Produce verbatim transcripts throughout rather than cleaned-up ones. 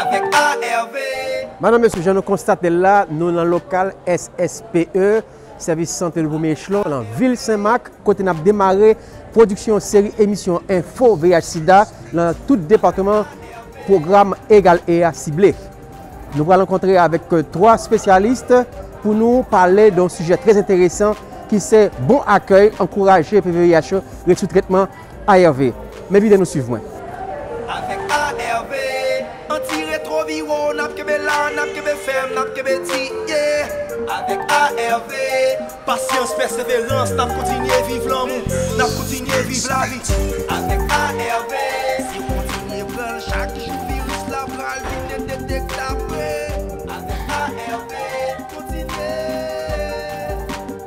Avèk A R V. Madanm, mesye, jan nou konstate l la, nou nan lokal S S P E, Sèvis Sante de Premye Echelon, nan vil Senmak, kote n ap demare pwodiksyon yon seri emisyon enfo V I H sida nan tout depatman pwogram Egal E a sible. Nou pral rankontre avèk, euh, twa espesyalis pou nou pale de yon sijè trè enteresan ki se bon akèy, ankouraje P V V I H yo ret sou tretman A R V. Men videyo nou swiv mwen. Avèk A R V, anti-retwoviro, n ap kenbe la, n ap kenbe fèm, n ap kenbe di, yeah. Avèk A R V, pasyans, pèseverans, n ap kontinye viv lanmou, n ap kontinye viv lavi. Avèk A R V, si w kontinye pran l chak jou, viris la pral vin endetektable. Avèk A R V, kontinye.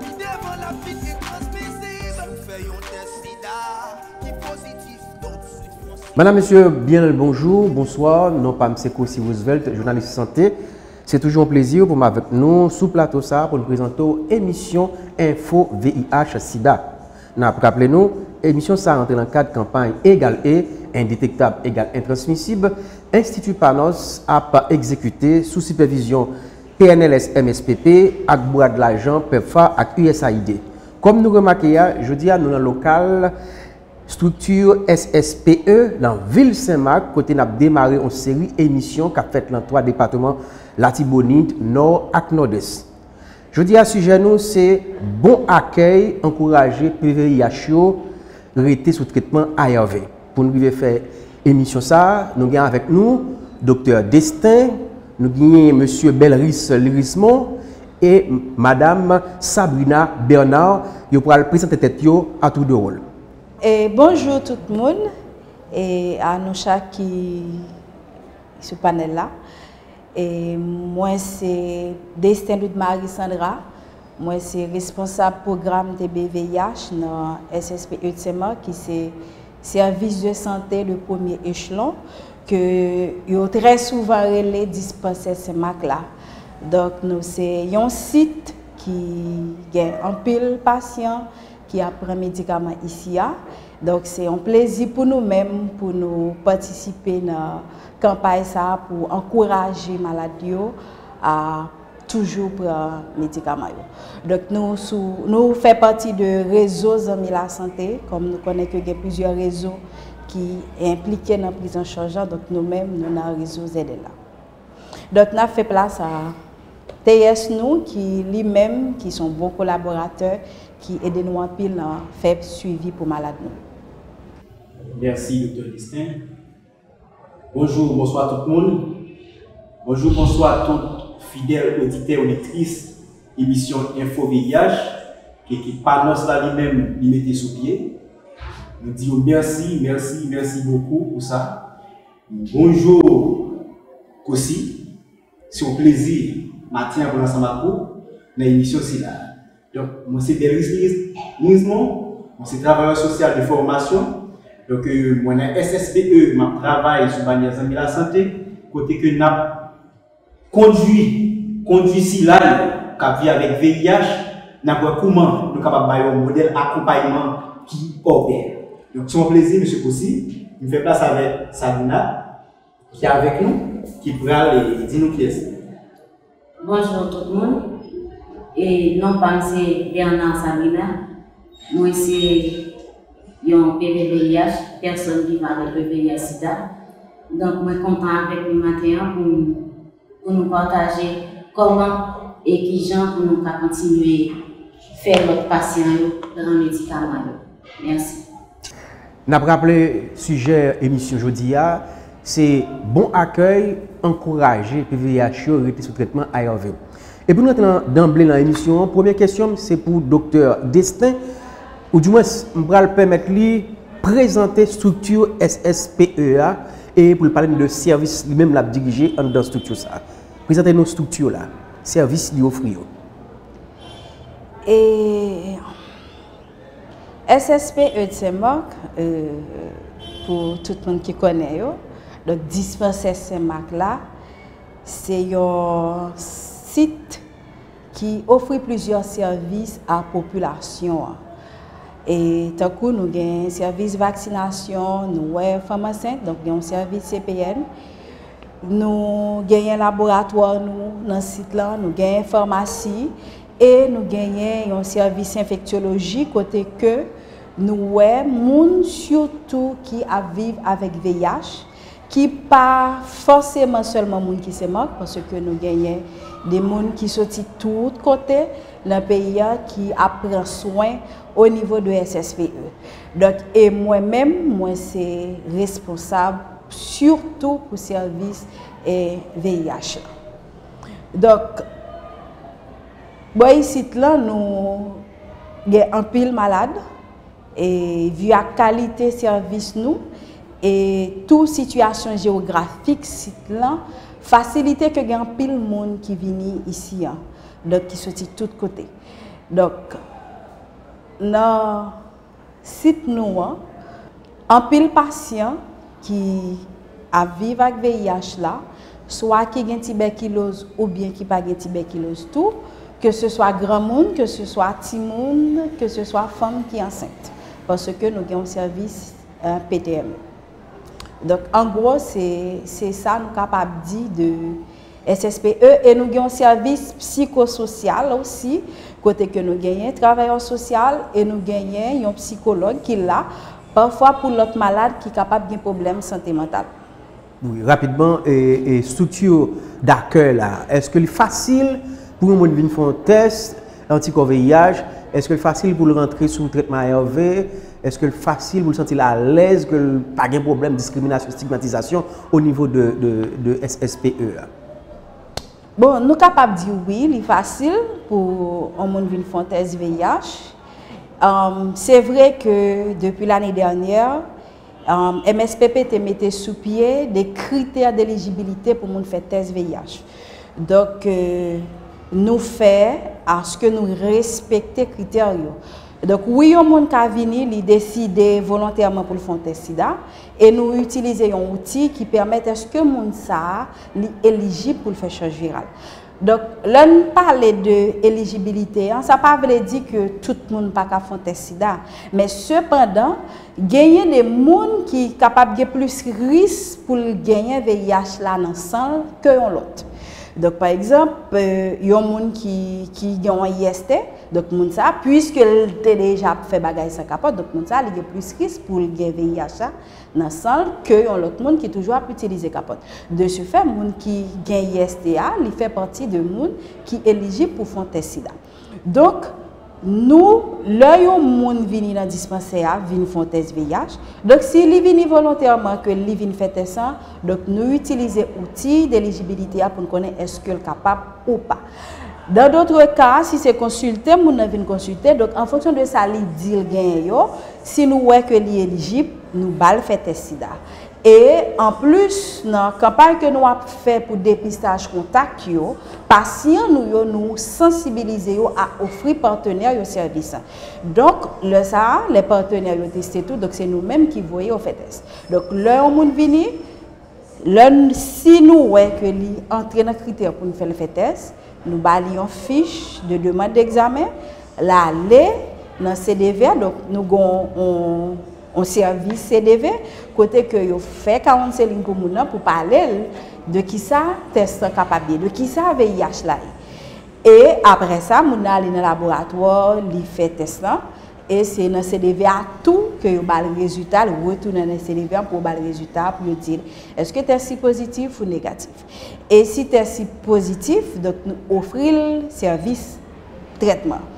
Pi devan l ap vin entransmisib. Si w fè yon tès sida ki pozitif, tout swit yon sida. Madanm, mesye, byen bonjou, bonswa. Non pa m se Cossy Roosevelt, jounalis sante. Se toujou yon plezi pou m avèk nou sou plato sa a pou n prezante w emisyon Enfo V I H sida. N ap raple nou, emisyon sa a rantre nan kad kanpay Egal E, endetektab egal entransmisib, Enstiti Panos ap egzekite sou sipèvizyon P N L S M S P P ak Bwad Lajan PEPFAR ak U S A I D. Kòm nou remake a, jodi a nou nan lokal estrikti S S P E nan vil Senmak, kote n ap demare yon seri emisyon k ap fèt nan twa depatman Latibonit, Nò ak Nòdès. Jodi a, sijè nou se bon akèy, ankouraje P V I H yo rete sou tretman A R V. Pou n rive fè emisyon sa a, nou gen avèk nou Doktè Destin, nou genyen Mesye Belris Lirismond e Madam Sabrina Bernard. Yo pral prezante tèt yo atoudewòl. E bonjou tout moun, e a nou chak ki sou panèl la. E mwen se Destin Ludmarie Sandra. Mwen se responsab pwogram T B V I H nan S S P E Senmak, ki se Service de Santé de Premier Échelon, ke yo trè souvan rele dispansè Senmak la. Donk, nou se yon sit ki gen anpil pasyan ki ap pran medikaman isi a. Donk, se yon plezi pou nou menm pou nou patisipe nan kanpay sa a pou ankouraje malad yo a toujou pran medikaman yo. Donk, nou sou, nou fè pati de rezo Zanmi Lasante, kòm nou konnen ke gen plizyè rezo ki enplike nan priz an chaj la, donk nou menm, nou nan rezo Z L la. Donk, n ap fè plas a T S nou, ki li menm, ki se yon bon kolaboratè, ki ede nou anpil nan fè swivi pou malad nou. Mèsi, Doktè Destin. Bonjou, bonswa tout moun. Bonjou, bonswa tout fidèl oditè, odiktris emisyon Enfo V I H, ke ekip Panos la li menm li mete sou pye. Nou di yo mèsi, mèsi, mèsi bokou pou sa. Bonjou, Cossy. Se yon plezi maten an pou n ansanm ak ou nan emisyon sila. Donk, mwen se Belris Lirismond, mwen se travayè sosyal de fòmasyon. Donk, euh, mwen nan S S P E, m ap travay sou banyè Zanmi Lasante, kote ke n ap kondui, kondui sila yo k ap viv avèk V I H, n ap wè kouman nou kapab ba yo yon modèl akonpayman ki òbè. Donk, se yon plezi, Mesye Cossy, m fè plas avèk Sabrina, ki avèk nou, ki pral, eh, di nou kiyès li. Bonjou tout moun. E non pa m se Bernard Sabrina. Mwen se yon P V V I H, pèsòn vivan avèk V I H sida. Donk, mwen kontan avèk nou maten an pou, pou nou pataje kòman e kijan pou nou ka kontinye fè lòt pasyan yo pran medikaman yo. Mèsi. N ap raple sijè emisyon jodi a, se bon akèy, ankouraje P V I H yo rete sou tretman A R V. E pou nou rantre nan, danble nan emisyon an, premye kesyon m se pou Doktè Destin, oudimwens m pral pèmèt li prezante estrikti S S P E a e pou l pale n de sèvis li menm l ap dirije anndan estrikti sa a. Prezante nou estrikti la, sèvis li ofri yo. E S S P E de Senmak, euh, pou tout moun ki konnen yo, donk dispansè Senmak la, se yon sit ki ofri plizyè sèvis a popilasyon an. E tankou nou gen sèvis vaksinasyon, nou wè fanm ansent, donk gen yon sèvis C P N. Nou genyen laboratwa nou nan sit lan, nou genyen famasi e nou genyen yon sèvis enfektyoloji kote ke nou wè moun sitou ki ap viv avèk V I H, ki pa fòseman sèlman moun ki se MARC, paske nou genyen de moun ki soti tout kote nan peyi a ki ap pran swen o nivo de S S P E. Donk, e mwen menm, mwen se responsab sitou pou sèvis, e, V I H la. Donk, bò isit lan, nou gen anpil malad, e vi ak kalite sèvis nou, e tou sitiyasyon jewografik sit lan, fasilite ke gen anpil moun ki vini isi an, donk ki soti tout kote. Donk, nan sit nou an, anpil pasyan ki ap viv ak V I H la, swa ki gen tibèkiloz oubyen ki pa gen tibèkiloz tou, ke se swa granmoun, ke se swa timoun, ke se swa fanm ki ansent. Paske nou gen yon sèvis, eh, P T M E. Donk, an gwo, se, se sa nou kapab di de S S P E, e nou gen yon sèvis psikososyal osi, kote ke nou genyen travayè sosyal e nou genyen yon psikològ ki la, pafwa pou lòt malad ki kapab gen pwoblèm sante mantal. Wi, rapidman, e, e estrikti dakèy la, èske li fasil pou yon moun vin fè yon tès antikò V I H? Èske l fasil pou l rantre sou trètman A R V? Èske l fasil pou l santi l alèz, ke l pa gen pwoblèm diskriminasyon, estigmatizasyon o nivo de, de, de S S P E a? Bon, nou kapab di wi, li fasil pou yon moun vin fè yon tès V I H. Ahn, se vre ke depi lane dènyè, ahn, M S P P te mete sou pye de kritè delijibilite pou moun fè tès V I H. Donk, eh, nou fè aske nou respekte kritè yo. Donk, wi, yon moun ka vini, li deside volontèman pou l fè yon tès sida, e nou itilize yon outi ki pèmèt èske moun sa a, li elijib pou l fè chaj viral. Donk, lè n pale de elijibilite an, sa pa vle di ke tout moun pa ka fè yon tès sida. Men sepandan, genyen de moun ki kapab gen plis risk pou l genyen V I H la nan san l ke yon lòt. Donk, pa egzanp, eh, yon moun ki, ki gen yon I S T, donk moun sa, piske l te deja ap fè bagay san kapòt, donk moun sa, li gen plis risk pou l gen V I H la nan san l ke yon lòt moun ki toujou ap itilize kapòt. De ce fait, moun ki gen I S T a, li fè pati de moun ki elijib pou fè yon tès sida. Donk, nou, lè yon moun vini nan dispansè a, vin fè yon tès V I H, donk si li vini volontèman ke li vin fè tès lan, donk nou itilize outi delijibilite a pou n konnen èske l kapab ou pa. Dans d'autres cas, si se konsilte moun nan vin konsilte, donk an fonksyon de sa li di l genyen yo, si nou wè ke li elijib, nou ba l fè tès sida. E anplis, nan kanpay ke nou ap fè pou depistaj kontak yo, pasyan nou yo, nou sansibilize yo a ofri patnè yo sèvis. Donk, lè sa a, lè patnè yo teste tou, donk se nou menm ki voye yo fè tès. Donk, lè yon moun vini, lè n, si nou wè ke li antre nan kritè pou n fè l fè tès, nou ba li yon fich de demande d'examen, l ale nan C D V, donk nou gen yon, yon sèvis C D V, kote ke yo fè kawounseling pou moun nan, pou pale l de kisa tès lan kapab ye, de kisa V I H la ye. E apre sa, moun nan ale nan laboratwa, li fè tès lan, e se nan C D V a tou ke yo ba l rezilta, l retounen nan C D V an pou yo ba l rezilta, pou yo di l, èske tès li pozitif ou negatif. E si tès li pozitif, donk nou ofri l sèvis trètman.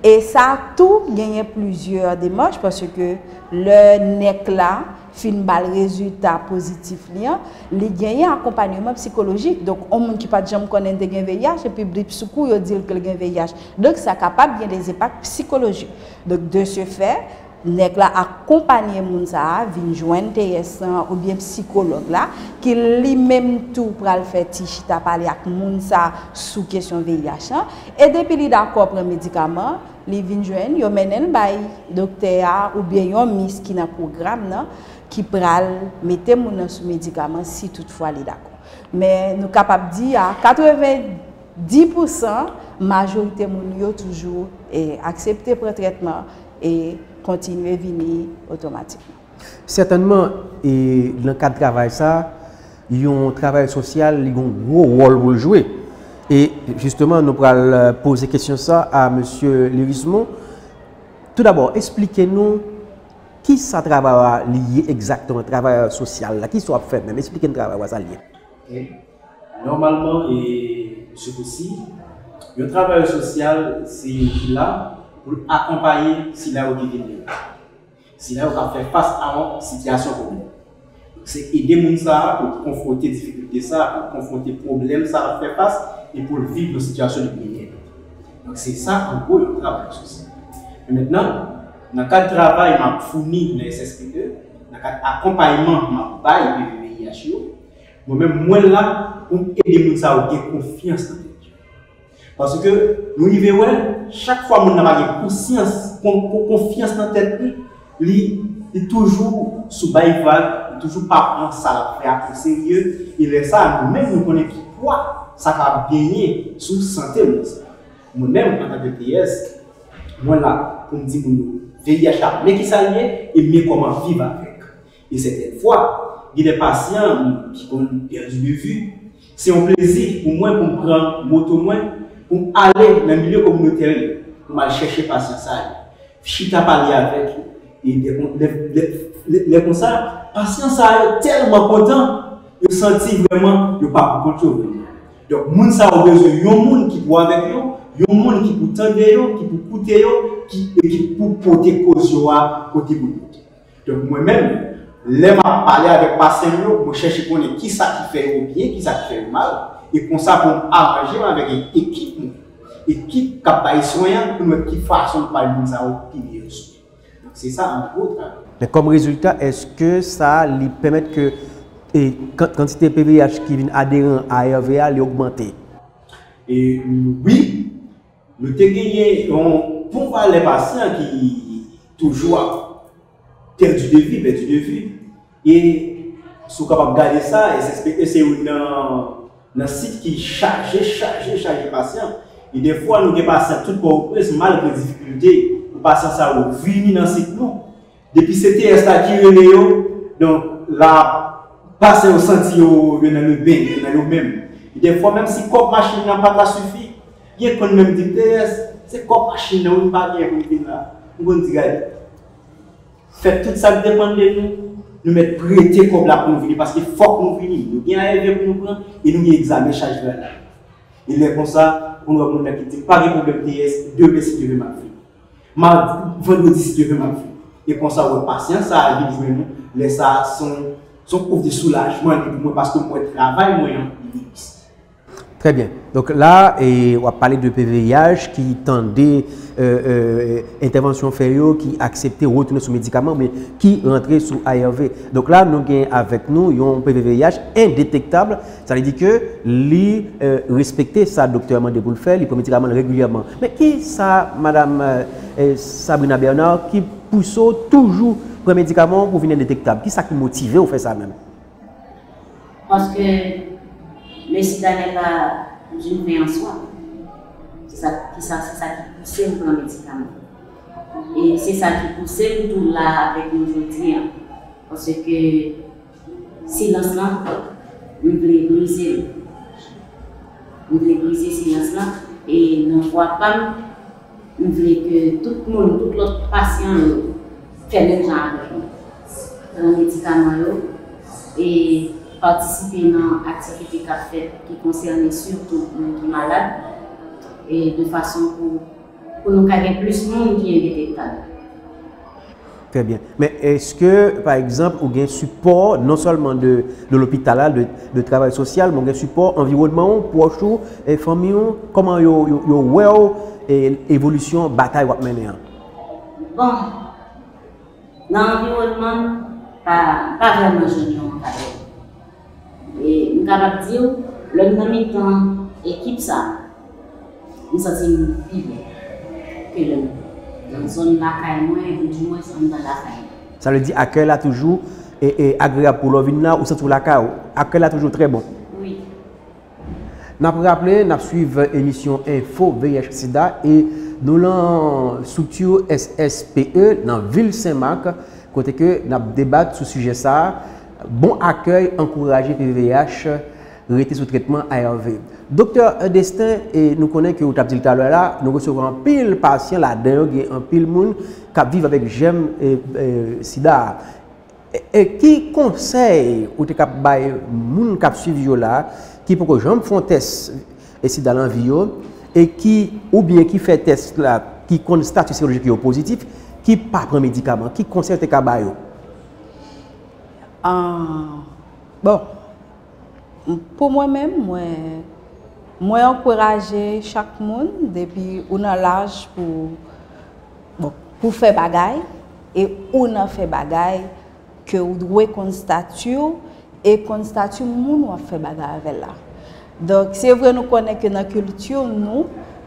E sa tou genyen plizyè demach, paske lè nèg la fin ba l rezilta pozitif li an, li genyen akonpanyeman psikolojik. Donk, yon moun ki pa t janm konnen te gen V I H, epi bripsoukou yo di l ke l gen V I H. Donk, sa kapab gen de enpak psikolojik. Donk, de ce fait, nèg la akonpanye moun sa a vin jwenn T S lan oubyen psikològ la, ki li menm tou pral fè ti chita pale ak moun sa a sou kesyon V I H lan. E depi li dakò pran medikaman, li vin jwenn, yo mennen l bay doktè a oubyen yon mis ki nan pwogram nan, ki pral mete moun nan sou medikaman si toutfwa li dakò. Men nou kapab di a katreven dis pousan, majorite moun yo toujou, e, aksepte pran trètman e kontinye vini otomatikman. Sètènman, e, nan kad travay sa, Yon travayè sosyal, li gen yon gwo wòl pou l jwe. E jisteman, nou pral, euh, poze kesyon sa a mesye Lirismond. Toudabò, eksplike nou kisa travay la li ye egzakteman, travayè sosyal la, kisa w ap fè menm? Eksplike n travay w sa l ye. Ok. Nòmalman, e, mesye Boussy, yon travayè sosyal, se youn ki la pou l akonpaye sila yo ki vilnerab. Sila yo k ap fè fas a yon sitiyasyon pwoblèm. Donk, se ede moun sa a pou l konfwonte difikilte sa a, pou l konfwonte pwoblèm sa a l ap fè fas, e pou l viv yon sitiyasyon de byennèt. Donk, se sa, an gwo, yon travayè sosyal. Men mentnan, nan kad travay m ap founi nan S S P E, nan kad akonpayman m ap bay P V V I H yo, mwen menm, mwen la pou m ede moun sa yo gen konfyans nan tèt yo. Paske nou rive wè, chak fwa moun nan pa gen konsyans, kon, kon, konfyans nan tèt li, li, li toujou sou bay vag, li toujou pa pran sa l ap fè a o serye, e lè sa a, nou menm nou konnen ki pwa sa ka ap genyen sou sante moun sa. Mwen menm, antanke T S, mwen la pou m di moun yo, V I H la, men kisa l ye, e men kòman viv avèk. E sètèn fwa, gen de pasyan ki konn pèdi de vi. Se yon plezi pou mwen pou m pran moto mwen, pou m ale nan milye kominotè yo, pou m al chèche pasyan sa yo. Chita pale avèk yo. E lè kon-, lè, lè, lè, lè konsa, pasyan sa yo tèlman kontan, yo santi vrèman yo pa pou kont yo vrèman. Donk, moun sa yo bezwen yon moun ki pou avèk yo, yon moun ki pou tande yo, ki pou koute yo, ki, e ki pou pote koz yo a kote pou l pote. Donk, mwen menm, lè m ap pale avèk pasyan m yo, mwen chèche konnen kisa ki fè yo byen, kisa ki fè yo mal, e konsa pou m aranje m avèk ekip mwen, ekip k ap bay swen an, pou n wè ki fason n bay moun sa yo pi meyè swen. Donk, se sa, an gwo, travay. Men kòm rezilta, èske sa li pèmèt ke, e, kan-, kantite P V I H ki vin aderan a A R V a, li ogmante? E, wi, nou te genyen yon bon valè pasyan ki toujou ap pèdi de vi, pèdi de vi. E si w kapab gade sa, S S P E se youn nan, nan sit ki chaje, chaje, chaje pasyan. E dèfwa, nou gen pasyan tout Pòtoprens, malgre difikilte, pou pasyan sa yo vini nan sit nou. Depi se T S la ki rele yo, donk, la, pasyan yo santi yo, yo nan le ben, yo nan yo menm. E dèfwa, menm si kòb machin nan pa ta sifi, gen konn menm di, "T S, se kòb machin nan, wi, m pa gen pou m vin la." M konn di, "Gade." Fè tout sa k depann de nou, nou mèt prete kòb la pou nou vini, paske fòk nou vini. Nou gen A R V pou nou pran, e nou gen egzamen chaj travay la. E lè konsa, pou nou wè moun nan ki di, "Pa gen pwoblèm, T S, demen si Dye vle m ap vini. Madi, vandredi si Dye vle m ap vini." E konsa, ou wè pasyan sa a vin jwenn nou, lè sa a, se yon, se yon ouf de soulajman li pou mwen, paske mwen travay mwen an, li egziste. Trè byen. Donk la, e, w ap pale de P V I H ki tande, e, e, entèvansyon fè yo, ki aksepte retounen sou medikaman, oubyen ki rantre sou A R V. Donk la, nou gen avèk nou yon P V V I H endetektab, sa vle di ke li, e, respekte sa doktè a mande pou l fè, li pran medikaman l regilyèman. Men ki sa, madam, e, e, Sabrina Bernard, ki pouse w toujou pran medikaman w pou vin endetektab? Ki sa ki motive w fè sa menm? Paske le sida n'est pas une fin en soi. Se sa ki, sa, se sa ki pouse m pran medikaman. E se sa ki pouse m tou la avèk nou jodi a. Paske silans lan, m vle brize l. M vle brize silans lan. E nan vwa pa m, m vle ke tout moun, tout lòt pasyan yo fè menm jan avèk nou. Pran medikaman yo e patisipe nan aktivite k ap fèt ki konsène sitou moun ki malad, e de fason pou, pou nou ka gen plis moun ki endetektab. Trè byen. Men èske, pa egzanp, ou gen sipò non sèlman de, de lopital la, de, de travay sosyal, men ou gen sipò anviwònman w, pwòch ou, e fanmi w, kòman yo, yo, yo wè w, e evolisyon batay w ap mennen an? Bon, nan anviwònman m, pa, pa vrèman jwenn yon ankadrè. E m kapab di w, lè m nan mitan ekip sa, m santi m pi byen ke lè m nan zòn lakay mwen, oudimwens anndan lakay mwen. Sa vle di akèy la toujou e, e agreyab pou lè w vin la, ou santi w lakay ou. Akèy la toujou trè bon. Wi. N ap raple, n ap swiv emisyon Enfo V I H Sida e nou lan estrikti S S P E nan vil Senmak, kote ke n ap debat sou sijè sa a. Bon akèy ankouraje P V V H rete sou tretman A R V. Doktè Destin, e nou konnen ke ou t ap di l talè la, nou resevwa anpil pasyan, ladan yo gen anpil moun k ap viv avèk jèm e, e, sida a. E, e ki konsèy ou te kab bay moun k ap swiv yo la, ki poko janm fè yon tès e sida nan vi yo, e ki, oubyen ki fè tès la, ki konn stati serolojik yo pozitif, ki pa pran medikaman, ki konsèy ou te ka ba yo? Ah, bon, pou mwen menm, mwen, mwen ankouraje chak moun, depi ou nan laj pou, bon, pou fè bagay, e ou nan fè bagay, ke ou dwe konn stati w e konn stati moun w ap fè bagay avè l la. Donk, se vre nou konnen ke nan kilti nou,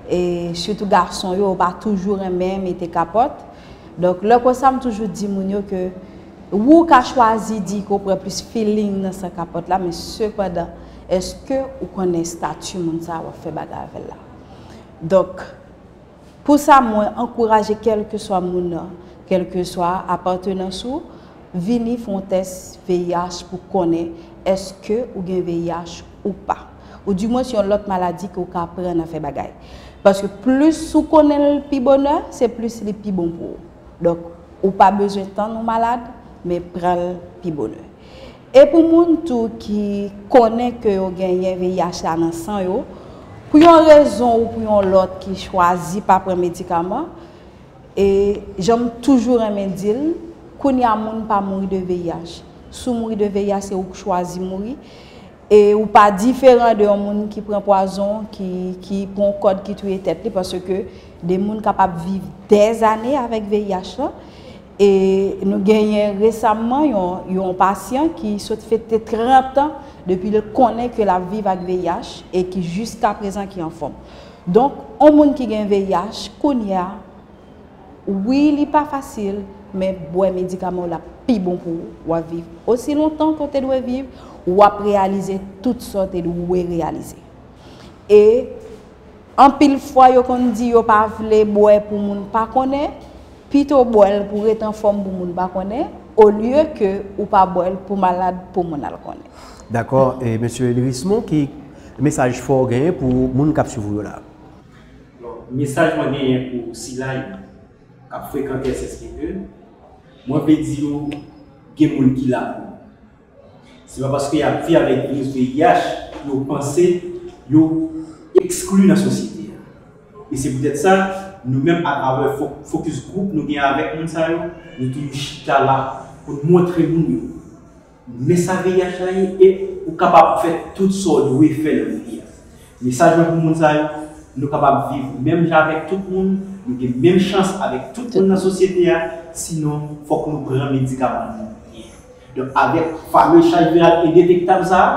e sitou gason yo, yo pa toujou renmen mete kapòt. Donk, lè konsa, m toujou di moun yo ke ou ka chwazi di ke w pran plis feeling nan san kapòt la, men sepandan, èske ou konnen estati moun sa a w ap fè bagay avè l la? Donk, pou sa, mwen ankouraje kèlkeswa moun nan, kèlkeswa apatenans ou, vini fè yon tès V I H pou konnen èske ou gen V I H ou pa. Oudimwens yon lòt maladi ke w ka pran nan fè bagay. Paske plis ou konnen l pi bonè, se plis li pi bon pou ou. Donk, ou pa bezwen tann ou malad, men pran l pi bonè. E pou moun tou ki konnen ke yo genyen V I H la nan san yo, pou yon rezon ou pou yon lòt ki chwazi pa pran medikaman, e jan m toujou renmen di l, kounye a moun pa mouri de V I H. Si w mouri de V I H, se ou k chwazi mouri. E ou pa diferan de yon moun ki pran pwazon, ki, ki pran yon kòd ki touye tèt li, paske de moun kapab viv dèzane avèk V I H lan. E nou genyen resamman yon, yon pasyan ki sot fete trant an depi l konnen ke l ap viv ak V I H e ki jiskaprezan ki anfòm. Donk, yon moun ki gen V I H, kounye a, wi, li pa fasil, men bwè medikaman w la pi bon pou ou. W ap viv osi lontan ke w te dwe viv, w ap reyalize tout sa w te dwe reyalize. E anpil fwa, yo konn di yo pa vle bwè pou moun pa konnen, pito bwè l pou ret anfòm pou moun pa konnen, olye ke ou pa bwè l pou malad pou moun al konnen. Dakò, e mesye Lirismond, ki mesaj fò w genyen pou moun k ap swiv ou yo la? Bon, mesaj mwen genyen pou sila yo k ap frekante S S P E, mwen vle di yo gen moun ki la pou yo. Se pa paske y ap viv avèk viris V I H yo panse yo ekskli nan sosyete a. E se poutèt sa, nou menm atravè fo- focus group nou gen avèk moun sa yo, nou toujou chita la pou n montre moun yo men sa V I H la ye e ou kapab fè tout sa w dwe fè nan vi a. Mesaj mwen pou moun sa yo, nou kapab viv menm jan avèk tout moun, nou gen menm chans avèk tout moun nan sosyete a, sinon fòk nou pran medikaman nou byen. Donk, avèk fame chaj viral endetektab sa a,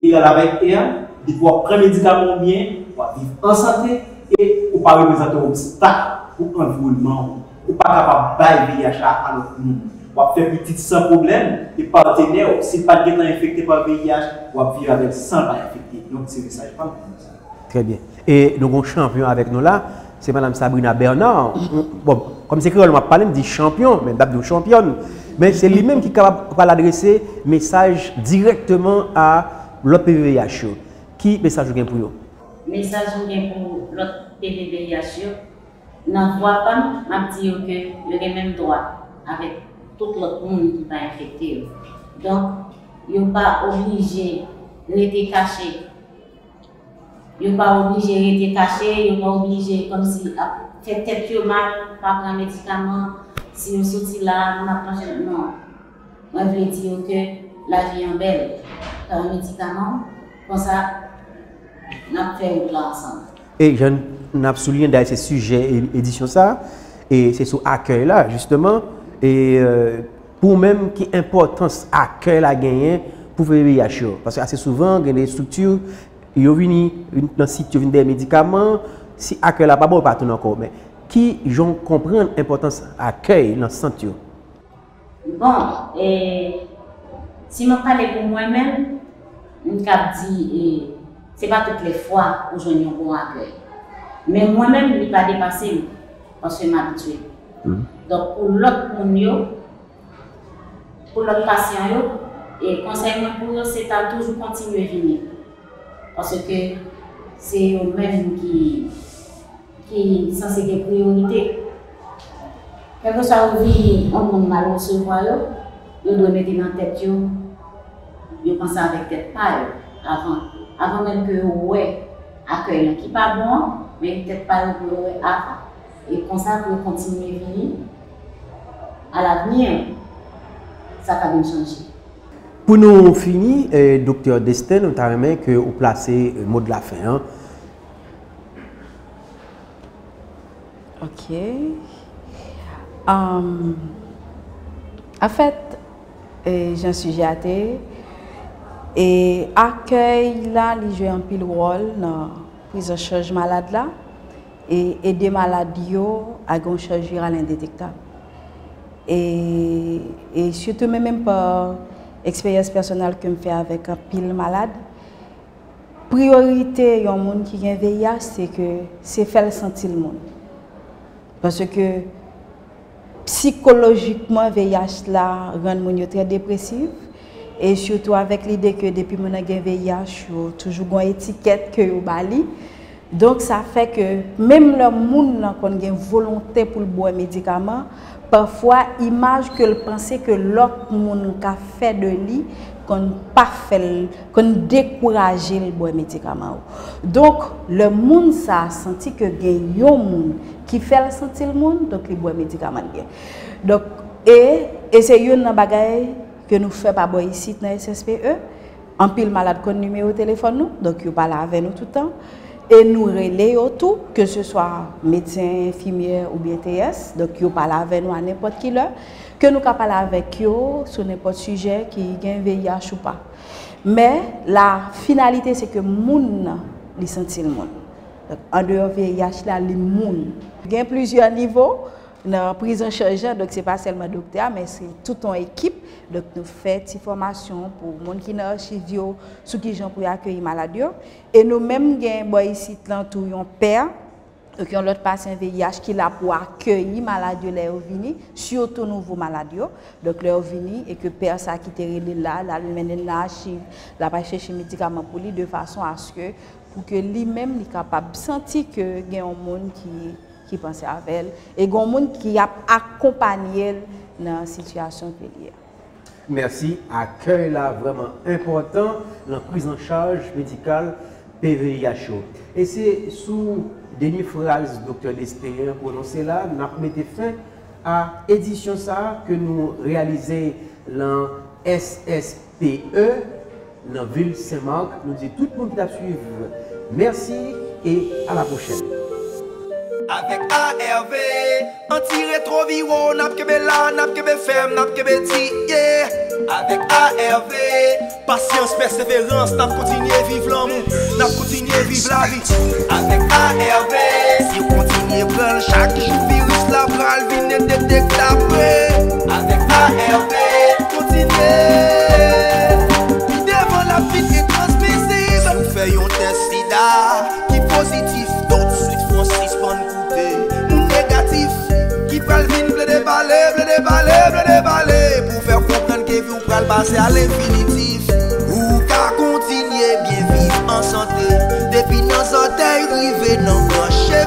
egal avèk E a, depi w ap pran medikaman w byen, w ap viv an sante e ou pa reprezante yon obstak pou anviwònman w. Ou pa kapab bay V I H la a lòt moun. W ap fè pitit san pwoblèm e patnè w, si l pa t gentan enfekte pa V I H, w ap viv avè l san l pa enfekte. Donk, se mesaj pa m pou moun sa. Trè byen. E nou gen yon chanpyon avèk nou la, se madanm Sabrina Bernard. Bon, kòm se kreyòl m ap pale, m di chanpyon, men m t ap di w chanpyòn. Men se li menm ki kapab pral adrese mesaj dirèkteman a lòt P V V H yo. Ki mesaj ou gen pou yo? Mesaj m gen pou lòt P V V H yo, nan vwa pa m, m ap di yo ke yo gen menm dwa avèk tout lòt moun ki pa enfekte yo. Donk, yo pa oblije rete kache. Yo pa oblije rete kache, yo pa oblije kòmsi ap fè tèt yo mal, pa pran medikaman. Si yo soti la, moun ap manje, non. Mwen vle di yo ke lavi an bèl. Pran medikaman w, konsa n ap fè wout la ansanm. E jan n ap souliyen, dayè se sijè e- edisyon sa, e se sou akèy la, jisteman. E euh, pou ou menm, ki enpòtans akèy la genyen pou V V V H yo? Paske ase souvan, gen de estrikti, yo vini nan sit yo, vin dèyè medikaman, si akèy la pa bon, yo pa tounen ankò. Men ki jan w konprann enpòtans akèy nan sant yo? Bon, e, si m ap pale pou mwen menm, m kab di, e, se pa tout lè fwa ou jwenn yon bon akèy. Men mwen menm, li pa depase m, paske m abitye. Donk, pou lòt moun yo, pou lòt pasyan yo, E konsèy mwen pou yo, se ta toujou kontinye vini. Paske se yo menm ki, ki sanse gen priyorite. Kèlkeswa yo vini, yon moun mal resevwa yo, yo dwe mete nan tèt yo, yo panse avèk tèt pa yo avan. Avan menm ke yo wè akèy lan ki pa bon an, men tèt pa yo pou yo wè avan. E konsa pou yo kontinye vini, alavni, sa ka vin chanje. Pou nou fini, eh, Doktè Destin, nou ta renmen ke ou plase, eh, mo de la fen an. Ok. Um, anfèt, eh, jan sijè a te ye, e akèy la, li jwe anpil wòl nan priz an chaj malad la e ede malad yo a gen yon chaj viral endetektab. E, e sitou mwen menm pa eksperyans pèsonèl ke m fè avèk anpil malad, priyorite yon moun ki gen V I H se ke se fè l santi l moun. Paske sikolojikman V I H la rann moun yo trè depresif e sitou avèk lide ke depi moun nan gen V I H yo toujou gon etikèt ke yo ba li. Donk sa fè ke menm lè moun nan konn gen volonte pou l bwè medikaman, pafwa imaj ke l panse ke lòt moun ka fè de li konn pa fè l, konn dekouraje l bwè medikaman yo. Donk lè moun sa a santi ke gen yon moun ki fè l santi l moun, donk li bwè medikaman l byen. Donk e, e se youn nan bagay ke nou fè pa bò isit nan S S P E. Anpil malad konn nimewo telefòn nou, donk yo pale avè nou tout tan. E nou rele yo tou, ke se swa medsen, enfimyè oubyen T S, donk yo pale avè nou a nenpòt ki lè, ke nou ka pale avèk yo sou nenpòt sijè ki gen V I H ou pa. Men la finalite se ke moun nan li santi l moun. Donk andeyò V I H la li moun. Gen plizyè nivo nan priz an chaj la, donk se pa sèlman doktè a, men se tout yon ekip. Donk nou fè ti fòmasyon pou moun ki nan achiv yo sou kijan pou yo akeyi malad yo. E nou menm gen bò isit lan tou yon pè, donk yon lòt pasyan V I H ki la pou akeyi malad yo lè yo vini, sitou nouvo malad yo. Donk lè yo vini e ke pè sa ki te rele l la, l al mennen l nan achiv, l ap al chèche medikaman pou li de fason aske pou ke li menm li kapab santi ke gen yon moun ki ki panse avè l e gen yon moun ki ap akonpanye l nan sitiyasyon ke li ye a. Mèsi. Akèy la vrèman enpòtan nan priz an chaj medikal P V I H yo. E se sou dènye fraz Doktè Destin pwononse la n ap mete fen a edisyon sa a ke nou reyalize lan S S P E nan vil Sen Mak. Nou di tout moun ki t ap swiv mèsi e a la pwochèn. Avèk A R V, anti-retwoviro, n ap kenbe la, n ap kenbe fèm, n ap kenbe di, yeah. Avèk A R V, pasyans, pèseverans, n ap kontinye viv lanmou, n ap kontinye viv lavi. Avèk A R V, si w kontinye pran l chak jou, viris la pral vin endetektab vre. Avèk A R V, kontinye. Pi devan l ap vin entransmizib. Si w fè yon tès sida ki pozitif, toutswit fò sispann koute moun negatif ki pral vin plede pale, plede pale, plede pale pou fè w konprann ke vi w pral pase a lenfinitif. Ou ka kontinye byen viv an sante depi nan zòtèy rive nan branche.